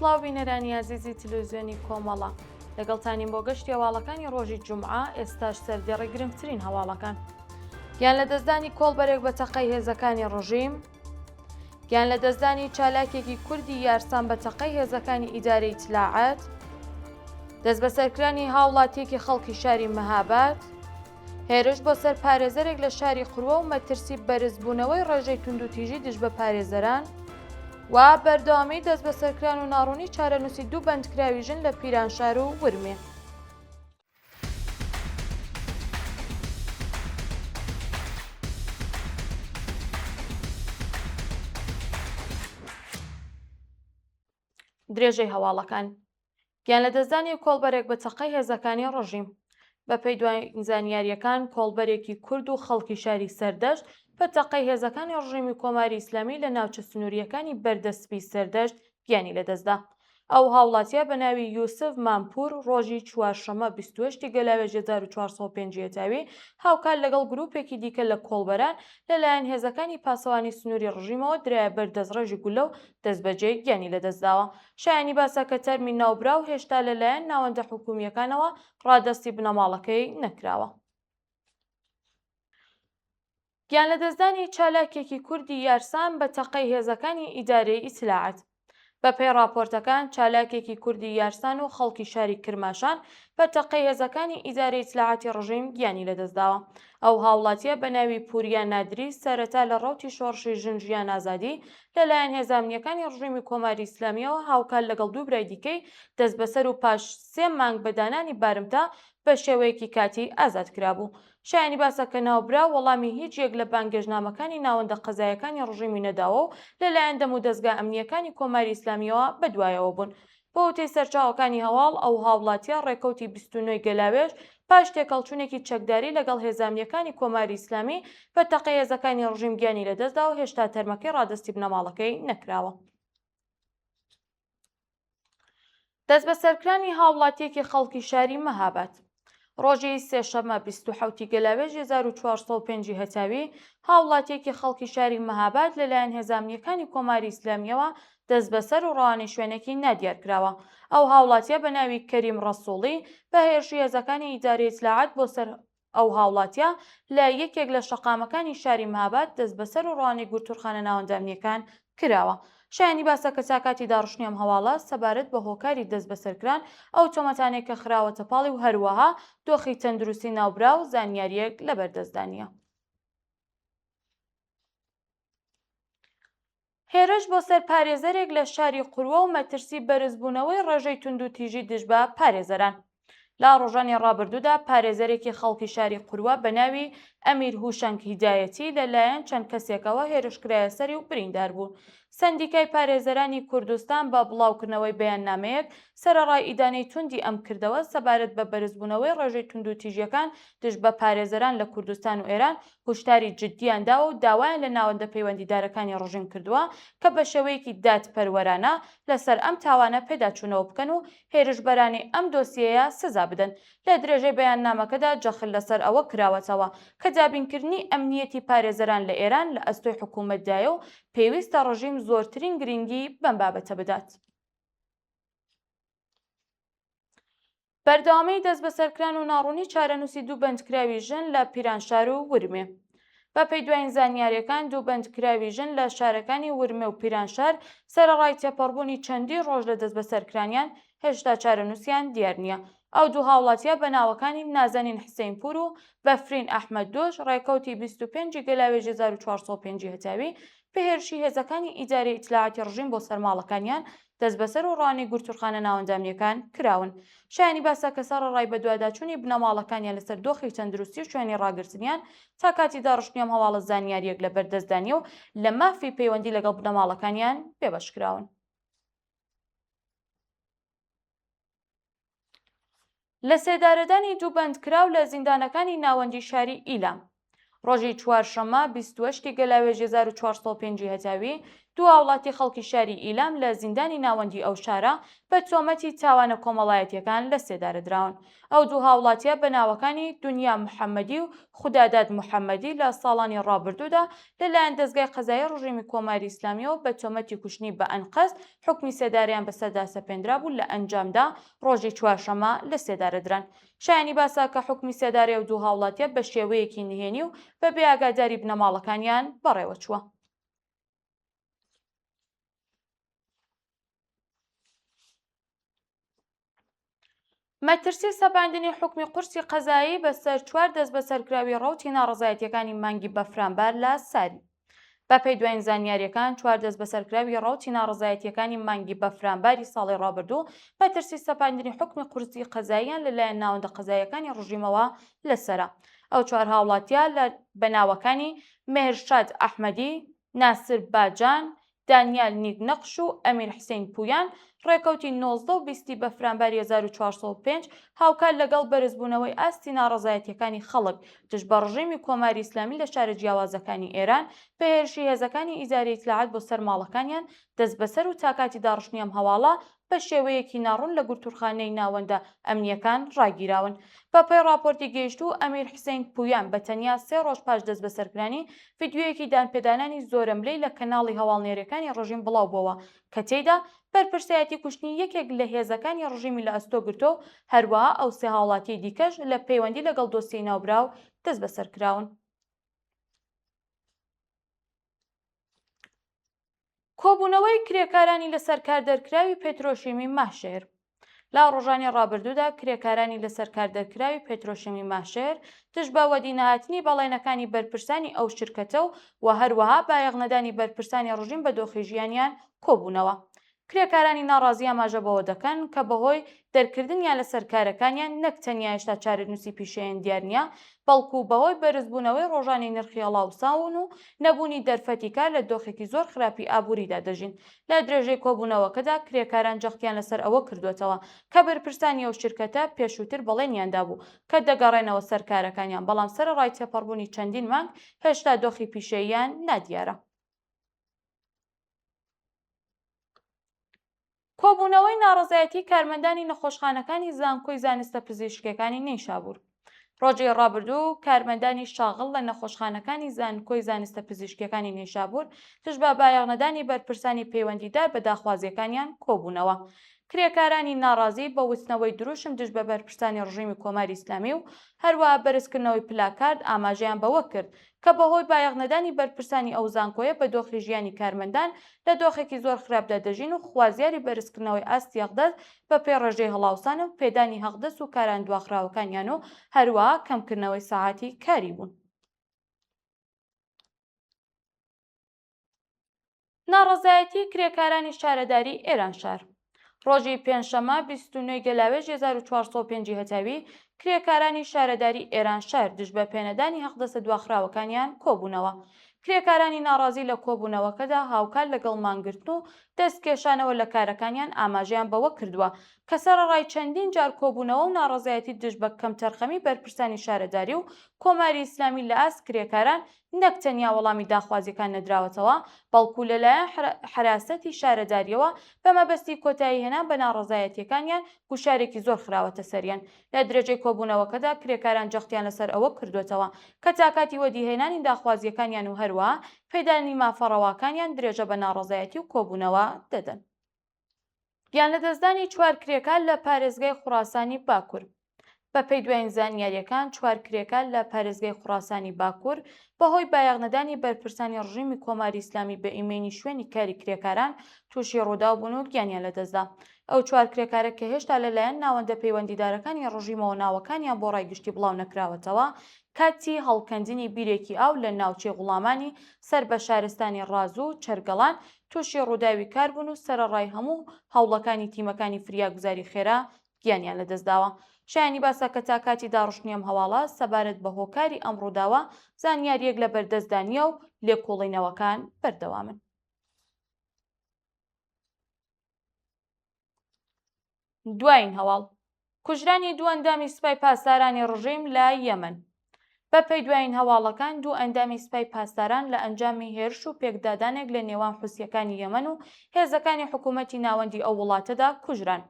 سڵاو بینەرانی ئازیزی تلویزیۆنی کۆمەڵە لەگەڵتانین بۆ گەشتی هەواڵەکانی ڕۆژی جومعە ئێستاش سەردێڕی گرنگترین هەواڵەکان گیان لەدەستدانی کۆڵبەرێک بە تەقەی هێزەکانی ڕژیم گیان لەدەستدانی چالاکێکی کوردی یارسان بە تەقەی هێزەکانی ئیدارەی ئیتلاعات، دەستبەسەرکرانی هاوڵاتیەکی خەڵکی شاری مەهاباد، هێرش بۆ سەر پارێزەرێک لە شاری قروە و مەترسی بەرزبوونەوەی ڕێژەی توندوتیژی دژ بە پارێزەران و بەردەوامی دەستبەسەرکران و ناڕوونی چارەنووسی دوو بەندکراوی ژن لە پیرانشار و ورمێ. درێژەی هەواڵەکان گیانلەدەستدانی کۆڵبەرێک بە تەقەی هێزەکانی ڕژیم بەپێی دوایین زانیارییەکان کۆڵبەرێکی کورد و خەڵکی شاری سەردەشت بە تەقەی هێزەکانی ڕژێمی کۆماری ئیسلامی لە ناوچە سنوورییەکانی بەردەسپی سەردەشت گیانی لەدەستدا. ئەو هاوڵاتیە بە ناوی یوسف مامپوور ڕۆژی چوارشەممە 28 ی گەلاوێژ 1405 ی هەتاوی هاوکات لەگەڵ گرووپێکی دیکە لە کۆڵبەران لەلایەن هێزەکانی پاسەوانی سنووری ڕژیمەوە درایە بەر دەستڕێژی گوللە و دەستبەجێ گیانی لەدەستداوە. شایانی باسە کە تەرمی ناوبراو هێشتا لەلایەن ناوەندە حکوومییەکانەوە ڕادەستی بنەماڵەکەی نەکراوە. گیانلەدەستدانی چالاکێکی کوردی یارسان بە تەقەی هێزەکانی ئیدارەی ئیتلاعات. بەپێی ڕاپۆرتەکان، چالاکێکی کوردی یارسان و خەڵکی شاری کرماشان بە تەقەی هێزەکانی ئیدارەی ئیتلاعاتی ڕژیم گیانی لەدەستداوە. ئەو هاوڵاتییە بە ناوی پوریا نادری سەرەتا لە ڕەوتی شۆڕشی ژن ژیان ئازادی لەلایەن هێزە ئەمنییەکانی ڕژیمی کۆماری ئیسلامییەوە هاوکات لەگەڵ دوو برای دیکەی دەستبەسەر و پاش سێ مانگ بە دانانی بارمتە بە شێوەیەکی کاتی ئازاد کرابوو. شایانی باسە کە ناوبراو وەڵامی هیچ یەک لە بانگێشتنامەکانی ناوەندە قەزایەکانی ڕژیمی نەداوە و لە لایەن دەمودەزگا ئەمنییەکانی کۆماری ئیسلامییەوە بەدوایەوە بوون. بە وتەی سەرچاوەکانی هەواڵ، ئەو هاوڵاتییە ڕێکەوتی 29 ی گەلاوێژ پاش تێکهەڵچوونێکی چەکداری لەگەڵ هێزە ئەمنییەکانی کۆماری ئیسلامی بە تەقەی هێزەکانی ڕژیم گیانی لەدەستدا و هێشتا تەرمەکەی ڕادەستی بنەماڵەکەی نەکراوە. دەستبەسەرکرانی هاوڵاتیەکی خەڵکی شاری مەهاباد. ڕۆژی سێشەممە 27 ی گەلاوێژ 1405 ی هەتاوی، هاوڵاتیەکی خەڵکی شاری مەهاباد لەلایەن هێزە ئەمنییەکانی کۆماری ئیسلامییەوە دەستبەسەر و ڕەوانەی شوێنێکی نادیار کراوە. ئەو هاوڵاتیە بە ناوی کەریم ڕەسووڵی بە هێرشی هێزەکانی ئیدارەی ئیتلاعات بۆ سەر ئەو هاوڵاتیە لە یەکێک لە شەقامەکانی شاری مهاباد دەستبەسەر و ڕەوانەی گورتورخانە ناوەندە ئەمنییەکان کراوە. شایانی باسە کە تا کاتی داڕشتنی ئەم هەواڵە سەبارەت بە هۆکاری دەستبەسەرکران، ئەو تۆمەتانەی کە خراوەتە پاڵی و هەروەها دۆخی تەندروستی ناوبراو زانیارییەک لەبەردەستدا نییە. هێرش بۆ سەر پارێزەرێک لە شاری قوروە و مەترسی بەرزبوونەوەی ڕێژەی توندوتیژی دژ بە پارێزەران. لە ڕۆژانی ڕابردوودا پارێزەرێکی خەڵکی شاری قوروە بە ناوی ئەمیر هوشەنگ هیدایەتی لە لایەن چەند کەسێکەوە هێرشکرایە سەری و بریندار بوو. سەندیکای پارێزەرانی کوردستان بە بڵاوکردنەوەی بەیاننامەیەک سەرەڕای ئیدانەی توندی ئەم کردەوە سەبارەت بە بەرزبوونەوەی ڕێژەی توندوتیژیەکان دژ بە پارێزەران لە کوردستان و ئێران هوشداری جددیان داوە و داوایان لە ناوەندە پەیوەندیدارەکانی ڕژیم کردووە کە بە شێوەیەکی دادپەروەرانە لەسەر ئەم تاوانە پێداچوونەوە بکەن و هێرشبەرانی ئەم دۆسیەیە سزا بدەن. لە درێژەی بەیاننامەکەدا جەخت لەسەر ئەوە کراوەتەوە کە دابینکردنی ئەمنییەتی پارێزەران لە ئێران لە ئەستۆی حکوومەتدایە و پێویستە ڕژیم زۆرترین گرینگی بەم بابەتە بدات. بەردەوامیی دەستبەسەرکران و ناڕوونی چارەنووسی دوو بەندکراوی ژن لە پیرانشار و ورمێ. بەپێی دوایین زانیارییەکان دوو بەندکراوی ژن لە شارەکانی ورمێ و پیرانشار سەرەڕای تێپەڕبوونی چەندین ڕۆژ لە دەستبەسەرکرانیان هێشتا چارەنووسیان دیار نییە. ئەو دوو هاوڵاتییە بە ناوەکانی نازەنین حسەینپوور و بەفرین ئەحمەددۆش ڕێکەوتی 25 ی گەلاوێژ 1405 ی هەتاوی بە هێرشی هێزەکانی ئیدارەی ئیتلاعاتی ڕژیم بۆ سەر ماڵەکانیان دەستبەسەر و ڕەوانەی گورتورخانە ناوەندە ئەمنییەکان کراون. شایانی باسە کە سەڕەڕای بەدواداچوونی بنەماڵەکانیان لەسەر دۆخی تەندروستی و شوێنی ڕاگرتنیان، تا کاتی داڕشتنی ئەم هەواڵە زانیارییەک لە بەردەستدا نییە و لە مافی پەیوەندی لەگەڵ بنەماڵەکانیان بێبەش کراون. لەسێدارەدانی دوو بەندکراو لە زیندانەکانی ناوەندی شاری ئیلام. ڕۆژی چوارشەممە 28 ی گەلاوێژ 1405 ی هەتاوی، دوو هاوڵاتی خەڵکی شاری ئیلام لە زیندانی ناوەندی ئەو شارە بە تۆمەتی تاوانە کۆمەڵایەتییەکان لە سێدارە دراون. ئەو دوو هاوڵاتییە بە ناوەکانی دونیا محەممەدی و خوداداد محەممەدی لە ساڵانی ڕابردوودا لە لایەن دەزگای قەزایی ڕژیمی کۆماری ئیسلامییەوە بە تۆمەتی کوشتنی بە ئەنقەست حوکمی سێدارەیان بەسەردا سەپێندرابوو لە ئەنجامدا ڕۆژی چوارشەممە لە سێدارە دران. شایانی باسە کە حوکمی سێدارەی ئەو دوو هاوڵاتییە بە شێوەیەکی نهێنی و بە بێ ئاگاداری بنەماڵەکانیان بەڕێوەچووە. مەترسی سەپاندنی حوکمی قورسی قەزایی بەسەر چوار دەستبەسەرکراوی ڕەوتی ناڕەزایەتییەکانی مانگی بەفرانبار لە ساری. بەپێی دوایین زانیارییەکان، چوار دەستبەسەرکراوی ڕەوتی ناڕەزایەتییەکانی مانگی بەفرانباری ساڵی ڕابردوو مەترسی سەپاندنی حوکمی قورسی قەزاییان لەلایەن ناوەندە قەزاییەکانی ڕژیمەوە لەسەرە. ئەو چوار هاوڵاتییە لە بە ناوەکانی مێهرشاد ئەحمەدی، ناسر باجان، دانیال نیک نەقش و ئەمیر حسین پویان ڕێکەوتی 19 و 20 ی بەفرانباری 1405 هاوکات لەگەڵ بەرزبوونەوەی ئاستی ناڕەزایەتییەکانی خەڵک دژ بە ڕژێمی کۆماری ئیسلامی لە شارە جیاوازەکانی ئێران بە هێرشی هێزەکانی ئیدارەی ئیتلاعات بۆ سەر ماڵەکانیان دەستبەسەر و تاکاتی داڕشتنی ئەم هەواڵە بە شێوەیەکی ناڕوون لە گرتوورخانەی ناوەندە ئەمنییەکان ڕاگیراون. بە پێی ڕاپۆرتی گەیشتوو، ئەمیر حسەین پویان بە تەنیا سێ ڕۆژ پاش دەستبەسەرکرانی، ڤیدیۆیەکی دانپێدانانی زۆرەملێی لە کەناڵی هەواڵنێرییەکانی ڕژیم بڵاو بۆوە کە تێیدا بەرپرسایەتی کوشتنی یەکێک لە هێزەکانی ڕژیمی لە ئەستۆ گرتووە و هەروەها ئەو سێ هاوڵاتییەی دیکەش لە پەیوەندی لەگەڵ دۆسیەی ناوبراو دەستبەسەر کراون. کۆبوونەوەی کرێکارانی لەسەر کار دەرکراوی پێترۆشیمی ماهشەهر لە ڕۆژانی ڕابردوودا کرێکارانی لەسەر کار دەرکراوی پێترۆشیمی ماهشەهر دژ بە وەدینەهاتنی بەڵێنەکانی بەرپرسانی ئەو شرکەتە و و هەروەها بایەخنەدانی بەرپرسانی ڕژیم بە دۆخی ژیانیان کۆبوونەوە. کرێکارانی ناڕازی ئاماژە بەوە دەکەن کە بەهۆی دەرکردنیان لەسەر کارەکانیان نەک تەنیا هێشتا چارەنووسی پیشەیان دیار نییە، بەڵکو بەهۆی بەرزبوونەوەی ڕۆژانی نرخی هەڵاوساون و نەبوونی دەرفەتی کار لە دۆخێکی زۆر خراپی ئابووریدا دەژین. لە درێژەی کۆبوونەوەکەدا کرێکاران جەختیان لەسەر ئەوە کردووەتەوە کە بەرپرسانی ئەو شرکەتە پێشووتر بەڵێنیان دابوو کە دەگەڕێنەوە سەر کارەکانیان، بەڵام سەرەڕای تێپەڕبوونی چەندین مانگ هێشتا دۆخی پیشەییان نادیارە. کۆبوونەوەی ناڕەزایەتی کارمەندانی نەخۆشخانەکانی زانکۆی زانستە پزیشکیەکانی نەیشابوور ڕۆژی ڕابردوو کارمەندانی شاغڵ لە نەخۆشخانەکانی زانکۆی زانستە پزیشکیەکانی نەیشابوور دژ بە بایەخنەدانی بەرپرسانی پەیوەندیدار بە داخوازیەکانیان کۆبوونەوە. کرێکارانی ناڕازی بە وتنەوەی دروشم دژ بە بەرپرسانی ڕژیمی کۆماری ئیسلامی و هەروەها بەرزکردنەوەی پلاکارد ئاماژەیان بەوە کرد کە بەهۆی بایەخنەدانی بەرپرسانی ئەو زانکۆیە بە دۆخی ژیانی کارمەندان لە دۆخێکی زۆر خراپدا دەژین و خوازیاری بەرزکردنەوەی ئاستی هەقدەست بەپێی ڕێژەی هەڵاوسان و پێدانی هەقدەست و کاران دواخراوەکانیان و هەروەها کەمکردنەوەی سەعاتی کاری بوون. ناڕەزایەتی کرێکارانی شارەداری ئێرانشار ڕۆژی پێنجشەممە 29 ی گەلاوێژ 1405 ی هەتاوی کرێکارانی شارەداری ئێرانشار دژ بە پێنەدانی حەقدەستە دواخراوەکانیان کۆبوونەوە. کرێکارانی ناڕازی لە کۆبوونەوەکەدا هاوکات لەگەڵ مانگرتن و دەستکێشانەوە لە کارەکانیان ئاماژەیان بەوە کردووە کە سەرەڕای چەندین جار کۆبوونەوە و ناڕەزایەتی دژ بە کەمتەرخەمی بەرپرسانی شارەداری و کۆماری ئیسلامی لە ئاست کرێکاران نەک تەنیا وەڵامی داخوازییەکان نەدراوەتەوە، بەڵکو لەلایەن حەراسەتی شارەدارییەوە بە مەبەستی کۆتاییهێنان بە ناڕەزایەتییەکانیان گوشارێکی زۆر خراوەتە سەریان. لە درێژەی کۆبوونەوەکەدا کرێکاران جەختیان لەسەر ئەوە کردووەتەوە کە تا کاتی وەدیهێنانی داخوازییەکانیان و هەروەها پێدانی مافە ڕەواکانیان درێژە بە ناڕەزایەتی و کۆبوونەوە دەدەن. گیانلەدەستدانی چوار کرێکار لە پارێزگای خوڕاسانی باکوور. بەپێی دوایین زانیارییەکان چوار کرێکار لە پارێزگای خوڕاسانی باکوور بەهۆی بایەخنەدانی بەرپرسانی ڕژیمی کۆماری ئیسلامی بە ئیمەینی شوێنی کاری کرێکاران تووشی ڕووداو بوون و گیانیان لەدەستدا. ئەو چوار کرێکارە کە هێشتا لەلایەن ناوەندە پەیوەندیدارەکانی ڕژیمەوە ناوەکانیان بۆ ڕای گشتی بڵاو نەکراوەتەوە، کاتی هەڵکەندنی بیرێکی ئاو لە ناوچەی غوڵامانی سەر بە شارستانی ڕازو چەرگەڵان تووشی ڕووداوی کار بوون و سەرەڕای هەموو هەوڵەکانی تیمەکانی فریاگوزاری خێرا گیانیان لەدەستداوە. شایانی باسە کە تا کاتی داڕشتنی ئەم هەواڵە سەبارەت بە هۆکاری ئەم ڕووداوە زانیارییەک لە بەردەستدا نییە و لێکۆڵینەوەکان بەردەوامن. دوایین هەواڵ، کوژرانی دوو ئەندامی سوپای پاسدارانی ڕژیم لە یەمەن. بە پێی دوایین هەواڵەکان دوو ئەندامی سپای پاسداران لە ئەنجامی هێرش و پێکدادانێک لە نێوان حوسییەکانی یەمەن و هێزەکانی حکوومەتی ناوەندی ئەو وڵاتەدا کوژران.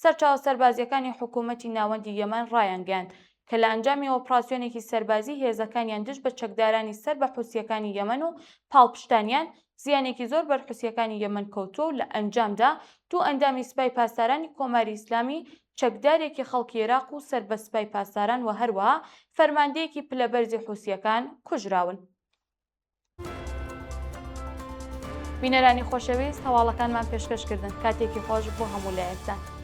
سەرچاوە سەربازییەکانی حکوومەتی ناوەندی یەمەن ڕایانگەیاند کە لە ئەنجامی ئۆپراسیۆنێکی سەربازی هێزەکانیان دژ بە چەکدارانی سەر بە حوسییەکانی یەمەن و پاڵپشتانیان زیانێکی زۆر بەر حوسییەکانی یەمەن کەوتووە و لە ئەنجامدا دوو ئەندامی سپای پاسدارانی کۆماری ئیسلامی، چەکدارێکی خەڵکی ئێراق و سەر بە سپای پاسداران و هەروەها فەرماندەیەکی پلەبەرزی حوسییەکان کوژراون. بینەرانی خۆشەویست هەواڵەکانمان پێشکەش کردن کاتێکی خۆش بۆ هەموو لایەکتان.